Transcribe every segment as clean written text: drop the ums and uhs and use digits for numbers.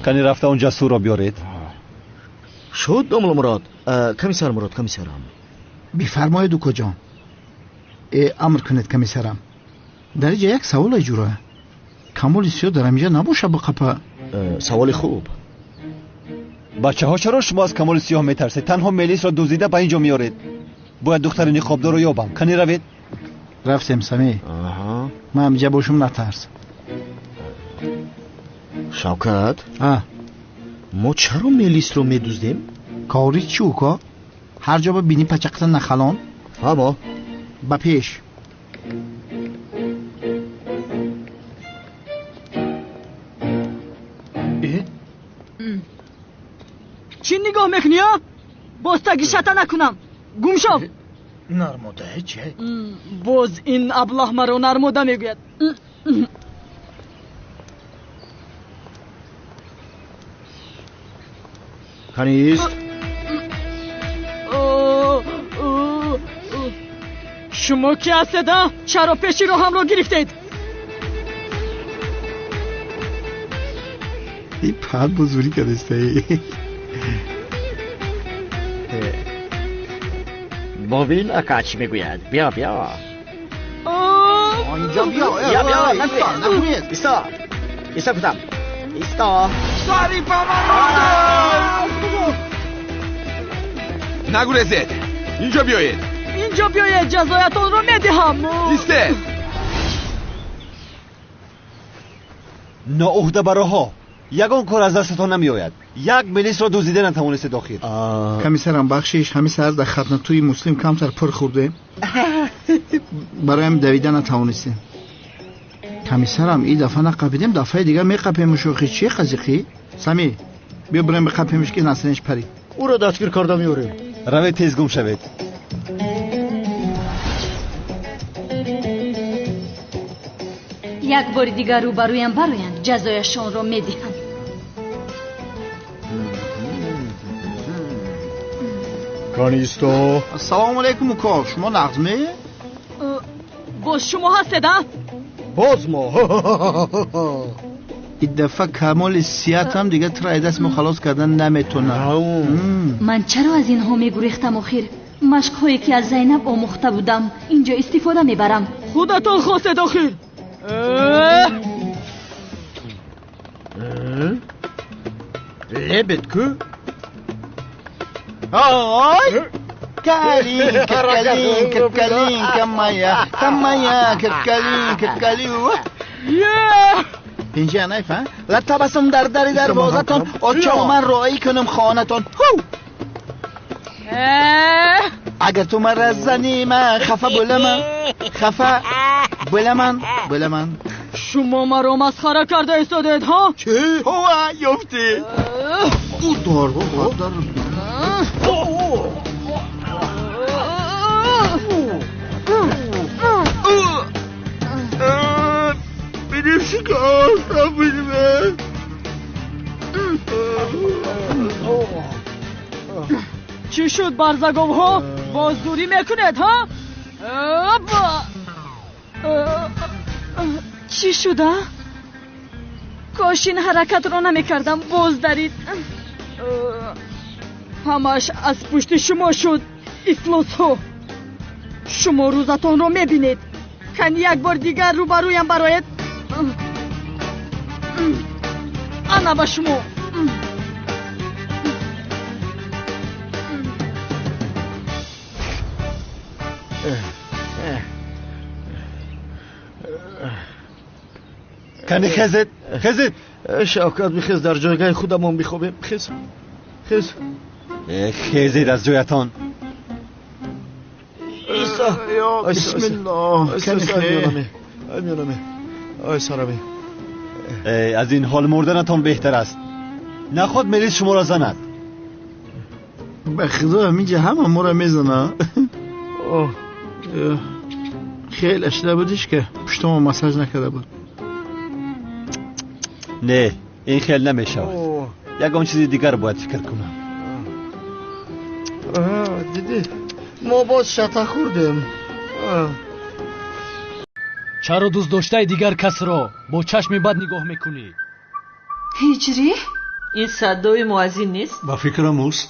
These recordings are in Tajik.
Кани рафта он ҷасурро биёред. Шуд, домла Мурод. Комиссар Мурод, комиссарам. Бифармоед, укоҷон. Амр кунед, комиссарам. Дар инҷа як саволе ҷура. Камоли сиёҳ дар ҳаминҷа набоша биқапа? Саволи хуб. Бачаҳо, чаро шумо аз камоли сиёҳ метарсед? Танҳо мелисро дуздида ба ин ҷо меоред. Бояд духтари ниқобдорро ёбам. Кани равед. Рафтем, Самӣ. Ман ҳаминҷа бошум, натарс. Шавкат, мо чаро мелисро медуздем? Кори чӣ, уко? Ҳар ҷо ба бини пачақта нахалон. Фаҳмо. Ба пеш. Чӣ нигоҳ мекунӣ, а? Боз тагишата накунам. Гум шав. Нармода чӣ? Боз ин аблаҳ маро нармода мегӯяд. Канист? Шумо ки ҳастед, а? Чаро пеши роҳамро гирифтед? И пад бузурӣ кардастаи. Бобин ака чӣ мегӯяд? Биё, биё. Инҷо биё. Биё, биё, нагӯед. Исто. Исто гуфтам. Исто. Шарифа нагурезед. Инҷо биёед. Инҷо биёед, ҷазоятонро медиҳам. Истед. Ноуҳдабароҳо, ягон кор аз дастатон намеояд. Як милисро дуздида натавонистед охир. Комиссарам, бахшиш, ҳамин саҳар дар хатнатӯи муслим камтар пур хӯрдем. Бароям давида натавонистем. Комиссарам, ин дафъа нақапидем, дафъаи дигар меқапем. Шӯхи чӣ қазиқӣ? Самӣ, биё бирем биқапемш, ки насринш парид. Ӯро дастгир карда меорем. Равед, тез гум шавед. Як бори дигар рӯбарӯям бароянд, ҷазояшонро медиҳам. Канисто. Ассалому алайкум, уко. Шумо нағзме? Боз шумо ҳастед, а? Боз мо. Ин дафъа камоли сиятам дигар туро аз даст мо халос кардан наметонад. Ман чаро аз инҳо мегурехтам охир? Машқҳое ки аз Зайнаб омӯхта будам, инҷо истифода мебарам. Худатон хостед охир. Лебед ку? Ой! Калинка, калинка, калинка моя, та моя, калинка, калю. Инҷа найфа? Латабасум дар дари дарвозатон, очо ман роӣ кунам хонатон. Агар ту мара занӣ, ман хафа буламан, хафа буламан, буламан. Шумо маро масхара карда истодед, ҳа? Чӣ? Ҳова, ёфтӣ. Удар, удар. Benim şikayet benim. Чӣ шуд, барзаговҳо? Боз дурӣ мекунед, ҳа? Чӣ шуда? Кош ин ҳаракатро намекардам, боз дарид. Ҳамаш аз пушти шумо шуд, ифлосҳо. Шумо рӯзатонро мебинед. Кани як бор дигар рӯбарӯям бароед. Ана ба шумо. Кани хезед, хезед. Шавкат, бихез, дар ҷойгаҳи худамон бихобем. Хез, хез. Хезед аз ҷоятон. Бисмиллоҳ. Аз ин ҳол мурданатон беҳтар аст. Наход милис шуморо занад. Ба худо ҳаминҷа ҳама моро мезана. Хеле шуда будиш ки пуштамо массаж накарда буд. Не, ин хел намешавад. Ягон чизи дигар бояд фикр кунам. Дидӣ, мо боз шата хӯрдем. Чаро дӯстдоштаи дигар касро бо чашми бад нигоҳ мекунӣ? Ҳиҷрӣ? Ин садои муаззин нест? Ба фикрам ӯст.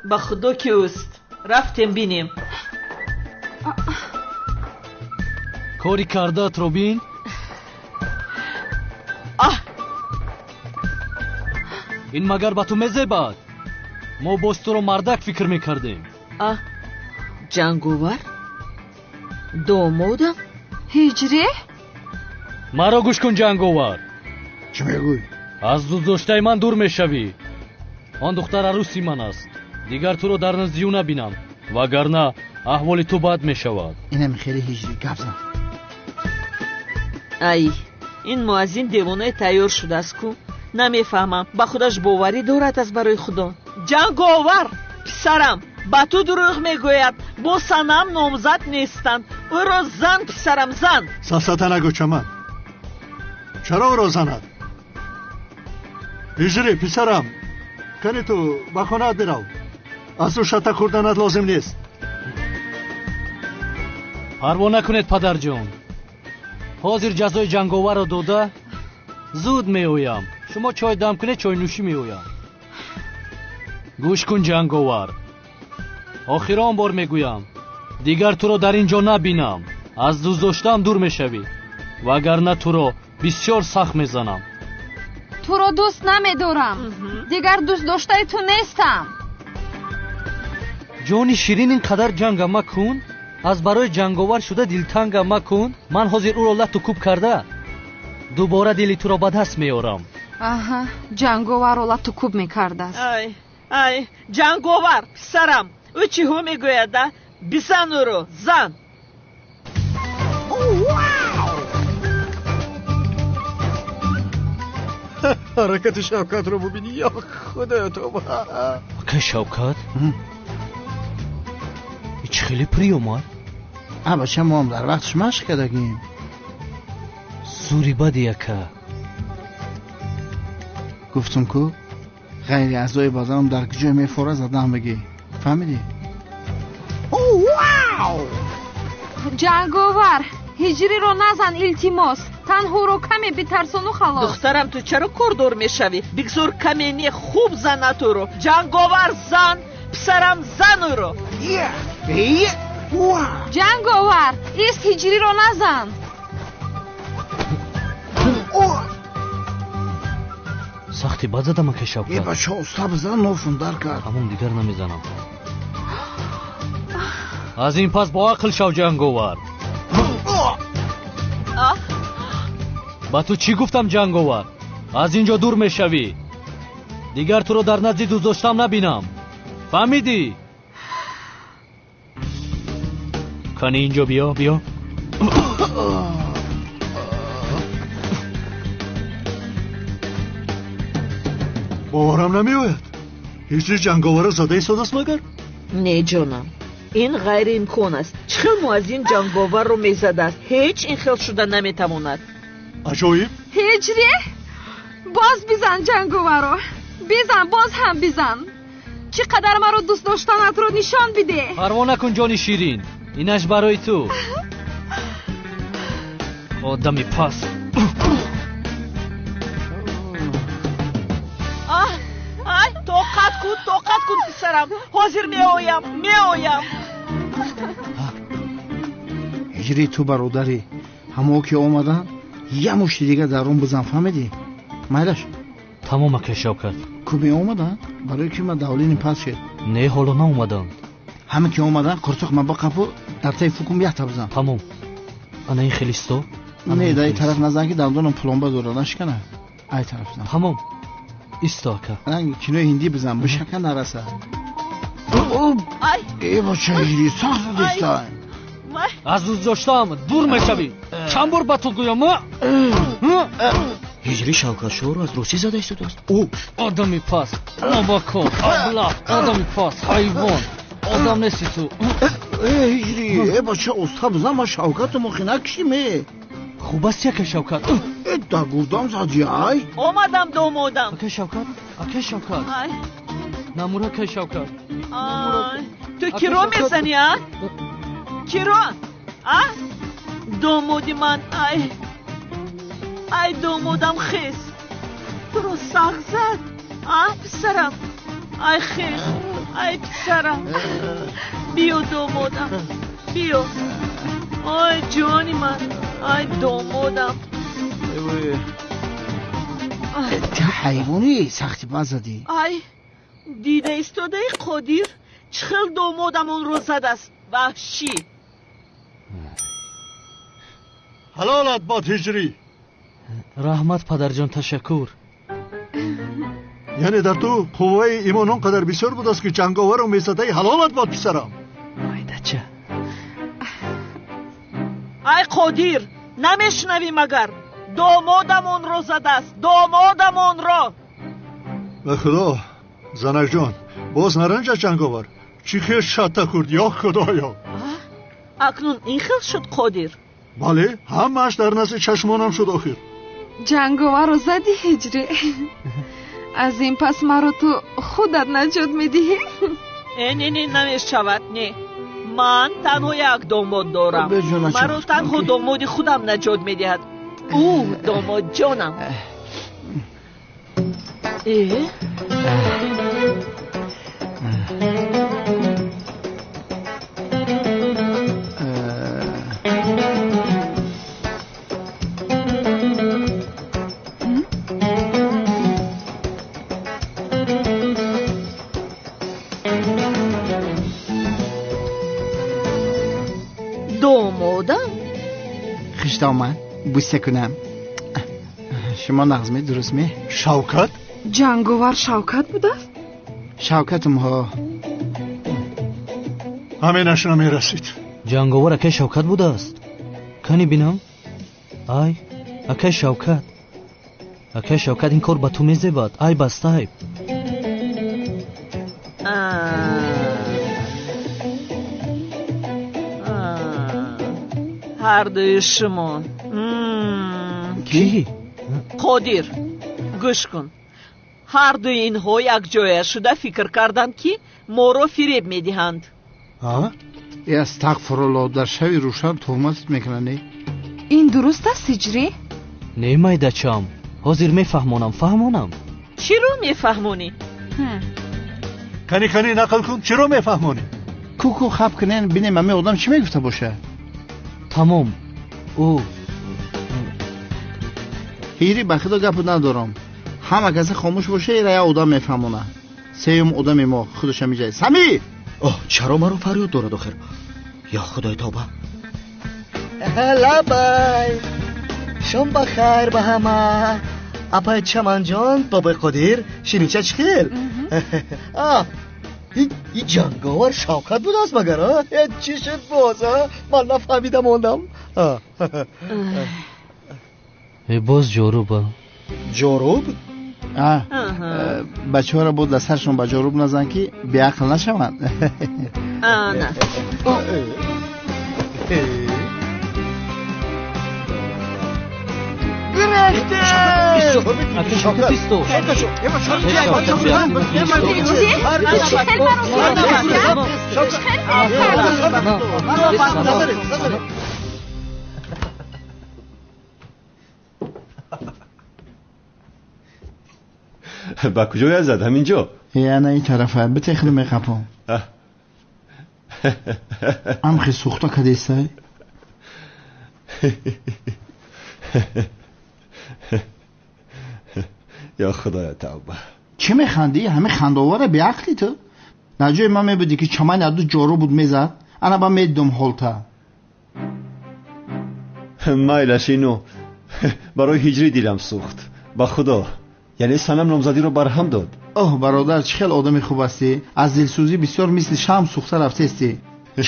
Ба худо ки ӯст. Рафтем бинем. Кори кардаатро бин. Ин магар ба ту мезебад? Мо боз туро мардак фикр мекардем. Ҷанговар? Домодам? Ҳиҷрӣ? Маро гӯш кун, Ҷанговар. Чӣ мегӯй? Аз дӯстдоштаи ман дур мешавӣ. Он духтар арӯси ман аст. Дигар туро дар назди ӯ набинам, вагарна аҳволи ту бад мешавад. Инам хеле ҳиҷрӣ гап зан. Ай, ин муаззин девонаи тайёр шудааст ку. Намефаҳмам, ба худаш боварӣ дорад аз барои худо. Ҷанговар, писарам, ба ту дурӯғ мегӯяд. Бо Санам номзад нестанд. Ӯро зан, писарам, зан. Сафсата нагӯ, Чаман. Чаро ӯро занад? Ҳиҷрӣ, писарам, кани ту ба хонаат бирав. Аз ӯ шата хӯрданат лозим нест. Парво накунед, падарҷон. Ҳозир ҷазои ҷанговарро дода зуд меоям. Шумо чой дам кунед, чойнӯшӣ меоям. Гӯш кун, Ҷанговар. Охирон бор мегӯям, дигар туро дар ин ҷо набинам. Аз дӯстдоштаам дур мешавӣ, вагарна туро бисёр сахт мезанам. Туро дӯст намедорам. Дигар дӯстдоштаи ту нестам. Ҷони ширин, ин қадар ҷанга макун. Аз барои ҷанговар шуда дилтанга макун. Ман ҳозир ӯро лату кӯб карда дубора дили туро ба даст меорам. Аҳа, ҷанговарро лату кӯб мекардааст. Ай, ай, Ҷанговар, писарам, ӯ чиҳо мегӯяд, а? Бизан ӯро, зан. Ҳаракати Шавкатро бубинӣ, ё худоё, тоба. Акай Шавкат, чӣ хеле приёмад? А бача, мо ҳам дар вақташ машқ кардагим. Зури бади, ака. Гуфтум ку, ғайри аъзои баданам дар куҷое мефора задан бигӣ. Фаҳмидӣ? Ҷанговар, ҳиҷриро назан, илтимос. Танҳоро каме битарсону халос. Духтарам, ту чаро кордор мешавӣ? Бигзор каме не, хуб занад ӯро. Ҷанговар, зан, писарам, зан ӯро. Ҷанговар, ист, ҳиҷриро назан. Сахти бад задам, ака Шавкат. Э, бача, уста бизан, нофун дар кард. Ҳамон дигар намезанам. Аз ин пас бо ақл шав, Ҷанговар. Ба ту чӣ гуфтам, Ҷанговар? Аз ин ҷо дур мешавӣ. Дигар туро дар назди дӯстдоштам набинам. Фаҳмидӣ? Кани ин ҷо биё, биё. Боварам намеояд. Ҳиҷри ҷанговарро зада истодааст магар? Не, ҷонам, ин ғайриимкон аст. Чӣ хел муаззин ҷанговарро мезадааст? Ҳеҷ ин хел шуда наметавонад. Аҷоиб. Ҳиҷрӣ, боз бизан ҷанговарро. Бизан, боз ҳам бизан. Чӣ қадар маро дӯст доштанатро нишон бидеҳ. Парво накун, ҷони ширин. Инаш барои ту. Одами пас. Ай, тоқат кун, тоқат кун, писарам. Ҳозир меоям, меоям. Ҳиҷрӣ, ту бародарӣ. Ҳамо ки омаданд, як мушти дигар дар он бизан, фаҳмидӣ? Майлаш? Тамом, ака Шавкат. Ку меомаданд? Барои ки ман давлини пас шед. Не, ҳоло наомаданд. Ҳама ки омаданд, қурсоқ ман бақапу дар таи фукум якта бизан. Тамом. Ана ин хелисто? Не, дар ин тараф назан ки дандонам пломба дорад, нашикана. Ай тараф зан. Тамом. Исто, ака. Ранги кинои ҳиндӣ бизан, бишака нараса. Ай! Э, бача, ҳиҷрӣ сахт задиста. Аз дӯстдоштаам дур мешавӣ. Чанд бор ба ту гӯям, а? Ҳиҷрӣ Шавкатшоҳро аз русӣ зада истодааст. Ӯ одами паст, нобакор, аблаҳ, одами паст, ҳайвон. Одам нести ту. Э, ҳиҷрӣ, э, бача, уста бизан, ман Шавкату мохи накушим, э. Хуб аст, ака Шавкат. Э, дар гурдам задӣ, ай. Омадам, домодам. Ака Шавкат, ака Шавкат. Ай. Намур, ака Шавкат. Ай. Ту киро мезанӣ, а? Киро? А? Домоди ман, ай. Ай, домодам хес. Туро сахт зад. А писарам, ай хел, ай писарам, биё домодам, биё. Ай ҷони ман, ай домодам. Ту ҳайвони сахти бад задӣ. Ай дида истодаи Қодир чӣ хел домодамонро задааст, ваҳшӣ. Ҳалолат бод ҳиҷрӣ. Раҳмат падарҷон, ташаккур. Яъне дар ту қувваи имон он қадар бисёр будааст, ки ҷанговару мезадаи. Ҳалолат бод, писарам. Майдача. Ай Қодир, намешунавӣ магар? Домодамонро задааст, домодамонро. Ба худо, занакҷон, боз наранҷад ҷанговар. Чӣ хел шатта хӯрд, ё худоё! Акнун ин хел шуд, Қодир? Бале, ҳамааш дар назди чашмонам шуд охир. Ҷанговарро задӣ, ҳиҷрӣ. Аз ин пас маро ту худат наҷот медиҳӣ? Э, не, не, намешавад, не. Ман танҳо як домод дорам. Маро танҳо домоди худам наҷот медиҳад. Ӯ домодҷонам. Э? Домодам? Хиштоман буса кунам. Шумо нағз ме, дуруст ме? Шавкат? Ҷанговар Шавкат будааст? Шавкатам, ҳо. Ҳаминаш намерасид. Ҷанговар акай Шавкат будааст? Кани бинам? Ай, акай Шавкат. Акай Шавкат, ин кор ба ту мезебад. Ай баста, айб. Ҳардуи шумо. Кӣ? Қодир, гӯш кун. Ҳардуи инҳо якҷоя шуда фикр карданд, ки моро фиреб медиҳанд. Э, астағфирулло, дар шави рӯшан туҳматат мекунанд, не? Ин дуруст аст, ҳиҷрӣ? Не, майдачам, ҳозир мефаҳмонам, фаҳмонам. Чиро мефаҳмонӣ? Кани, кани, нақл кун, чиро мефаҳмонӣ? Ку-ку, хаб кунен, бинем ҳамин одам чӣ мегуфта боша. Тамом, ӯ ҳири, ба худо гапу надорам. Ҳама касе хомӯш боша, ира як одам мефаҳмона. Сеюм одами мо худаш ҳамиҷа. Самир! Оҳ, чаро маро фарёд дорад охир? Ё худои, тавба! Лабай, шом ба хайр ба ҳама. Апай Чаманҷон, бобои Қодир, ширинча, чӣ хел? И ҷанговар Шавкат будааст магар? Чӣ шуд боз, ман нафаҳмида мондам. Э, боз ҷоруба. Ҷоруб? Бачаҳоро бо дар саршон ба ҷоруб назан, ки беақл нашаванд. Ана. Акай Шавкат, исто. Чӣ хел маро чӣ хел фиреб кардӣ? Ба куҷоя зад, ҳамин ҷо? Ана ин тарафа битехну меқапом. Амхи сӯхта кадесай. Ё худоя, тавба! Чӣ механдӣ? Ҳамин хандаовара, беақлӣ ту. Дар ҷои ман мебудӣ, ки чамани аду ҷору буд мезад, ана ба медидум ҳолта. Майлаш, ино барои ҳиҷрӣ дилам сӯхт, ба худо. Яъне Санам номзадиро барҳам дод. Оҳ, бародар, чӣ хел одами хуб ҳастӣ! Аз дилсӯзӣ бисёр мисли шам сӯхта рафтестӣ.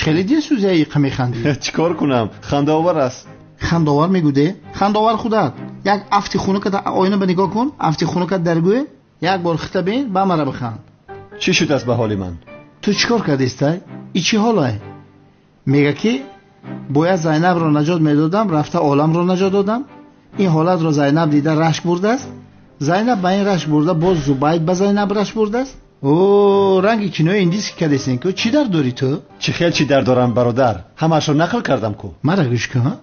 Хеле дилсӯзия, иқа механдӣ. Чӣ кор кунам, хандаовар аст. Хандаовар мегӯде, хандаовар худат. Як афти хунукат оина ба нигоҳ кун, афти хунукат дар гӯе як бор хита бин, ба мара биханд. Чӣ шудааст ба ҳоли ман? Ту чӣ кор кардистай? И чӣ ҳолай? Мега, ки бояд Зайнабро наҷот медодам, рафта оламро наҷот додам. Ин ҳолатро Зайнаб дида рашк бурдааст. Зайнаб ба ин рашк бурда, боз Зубайд ба Зайнаб рашк бурдааст. О, ранги кинои индиски кардесен ку. Чӣ дард дорӣ ту? Чӣ хел чӣ дард дорам, бародар? Ҳамаашро нақл кардам ку. Мара гӯш кун,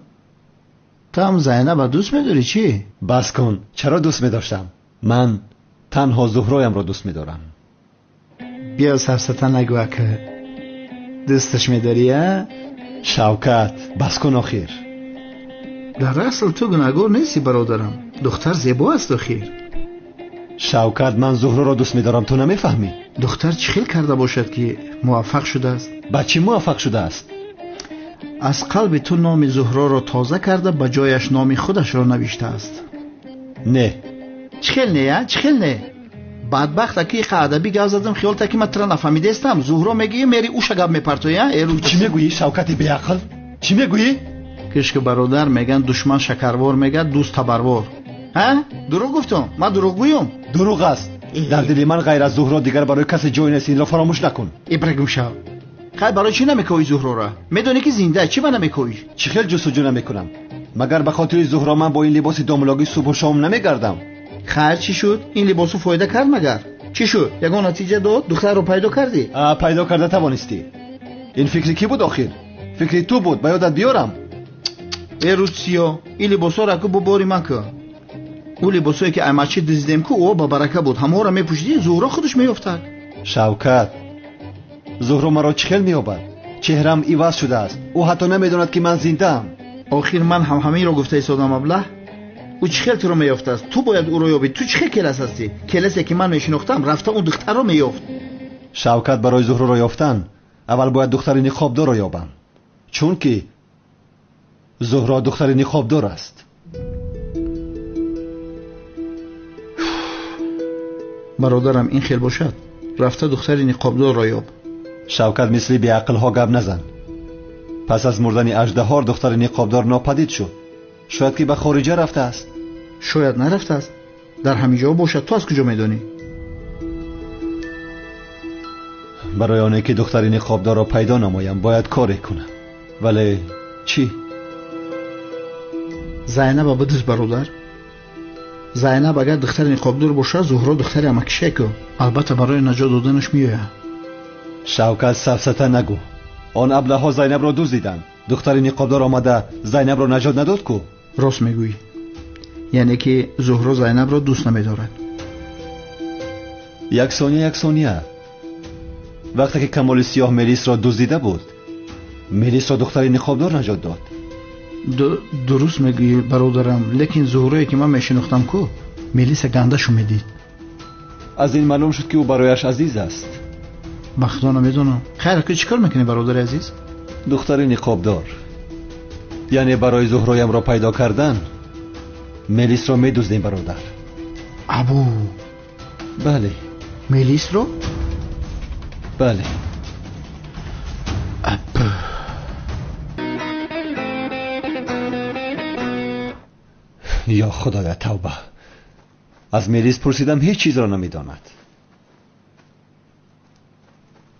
ту ҳам Зайнаба дӯст медорӣ, чӣ? Бас кун, чаро дӯст медоштам? Ман Танҳо Зуҳроямро дӯст медорам. Биё сафсата нагӯ ака. Дӯсташ медорӣ, а? Шавкат, бас кун охир. Дар асл ту гунаҳгор нестӣ, бародарам. Духтар зебо аст охир. Шавкат, ман Зуҳроро дӯст медорам, ту намефаҳмӣ? Духтар чӣ хел карда бошад, ки муваффақ шудааст? Ба чӣ муваффақ шудааст? Аз қалби ту номи Зуҳроро тоза карда, ба ҷояш номи худашро навиштааст. Не. Чӣ хел не, а? Чӣ хел не? Бадбахт аки иқа адабӣ гап задам, хиёл та ки ман тура нафаҳмидаистам. Зуҳро мегӯӣ, мери уша гап мепартоӣ, а? Э, Чӣ мегӯӣ, Шавкати беақл? Чӣ мегӯӣ? Кишки бародар, меган душман шакарвор, мегӯяд дӯст табарвор. Ҳа? Дурӯғ гуфтам? Ман дурӯғгӯям? Дурӯғ аст. Дар дили ман ғайр аз Зуҳро дигар барои касе ҷой нест, инро фаромӯш накун. Ибрагум шав. Хай, барои чӣ намекоӣ Зуҳрора? Медонӣ ки зинда, чӣ ба намекоӣ? Чӣ хел ҷустуҷӯ намекунам? Магар ба хотири Зуҳро ман бо ин либоси домлогӣ субҳу шом намегардам? Хайр, чӣ шуд? Ин либосу фоида кард магар? Чӣ шуд? Ягон натиҷа дод? Духтарро пайдо кардӣ? Пайдо карда тавонистӣ. Ин фикри кӣ буд охир? Фикри ту буд, ба ёдат биёрам. Э, рӯзсиё, ин либосҳоро аку бо бори ман кун. Ӯ либосҳое ки аймачи дуздидем ку, ӯ ба барака буд. Ҳамаҳоро мепӯшидӣ, Зуҳро худаш меёфтад. Шавкат, Зуҳро маро чӣ хел меёбад? Чеҳраам иваз шудааст. Ӯ ҳатто намедонад, ки ман зиндаам. Охир ман ҳам ҳаминро гуфта истодам, аблаҳ. Ӯ чӣ хел туро меёфтааст? Ту бояд ӯро ёбӣ. Ту чӣ хел келас ҳастӣ? Келасе ки ман мешинохтам, рафта он духтарро меёфт. Шавкат, барои Зуҳроро ёфтан аввал бояд духтари ниқобдорро ёбам, чунки Зуҳро духтари ниқобдор аст. Бародарам, ин хел бошад, рафта духтари ниқобдорро ёб. Шавкат, мисли беақлҳо гап назан. Пас аз мурдани аждаҳор духтари ниқобдор нопадид шуд. Шояд ки ба хориҷа рафтааст. Шояд нарафтааст, дар ҳамин ҷо бошад. Ту аз куҷо медонӣ? Барои оне ки духтари ниқобдорро пайдо намоям, бояд коре кунам. Вале чӣ? Зайнаба бидуз, бародар. Зайнаб агар духтари ниқобдор бошад, Зуҳро духтари амакишеку. Албатта барои наҷот доданаш меояд. Шавкат, сафсата нагӯ. Он аблаҳҳо Зайнабро дуздиданд. Духтари ниқобдор омада Зайнабро наҷот надод ку? Рост мегӯӣ. Яъне ки Зуҳро Зайнабро дӯст намедорад. Як сония, як сония. Вақте ки Камоли Сиёҳ Мелисро дуздида буд, Мелисро духтари ниқобдор наҷот дод. Дуруст мегӯӣ, бародарам, лекин Зуҳрое ки ман мешинохтам ку, Мелиса гандашу медид. Аз ин маълум шуд, ки ӯ барояш азиз аст. Ба худо намедонам. Хайр, ку чӣ кор мекунӣ, бародари азиз? Духтари ниқобдор. Яъне барои Зуҳроямро пайдо кардан Мелисро медуздем, бародар. Абу. Бале. Мелисро? Бале. Ё худоя, тавба. Аз Мелис пурсидам, ҳеҷ чизро намедонад.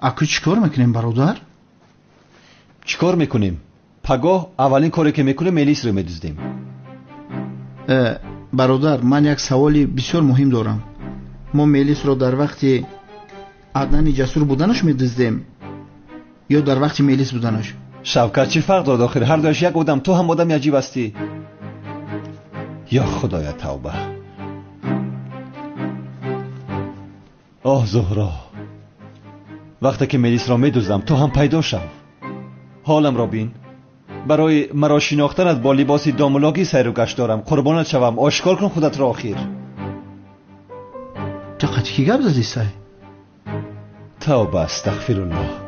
Аку чӣ кор мекунем, бародар? Чӣ кор мекунем? Пагоҳ аввалин коре ки мекунем, Мелисро медуздем. Бародар, ман як саволи бисёр муҳим дорам. Мо Мелисро дар вақти Аднани ҷасур буданаш медуздем ё дар вақти Мелис буданаш? Шавкат, чӣ фарқ дорад охир? Ҳар дуяш як одам. Ту ҳам одами аҷиб ҳастӣ. Ё худоя, тавба. Оҳ, Зуҳро, вақте ки Мелисро медуздам, ту ҳам пайдо шав. Ҳоламро бин. Барои маро шинохтанат бо либоси домулогӣ сайру гашт дорам. Қурбонат шавам, ошкор кун худатро охир. Ту қати кӣ гап задӣ, сай? Тавба, астағфируллоҳ.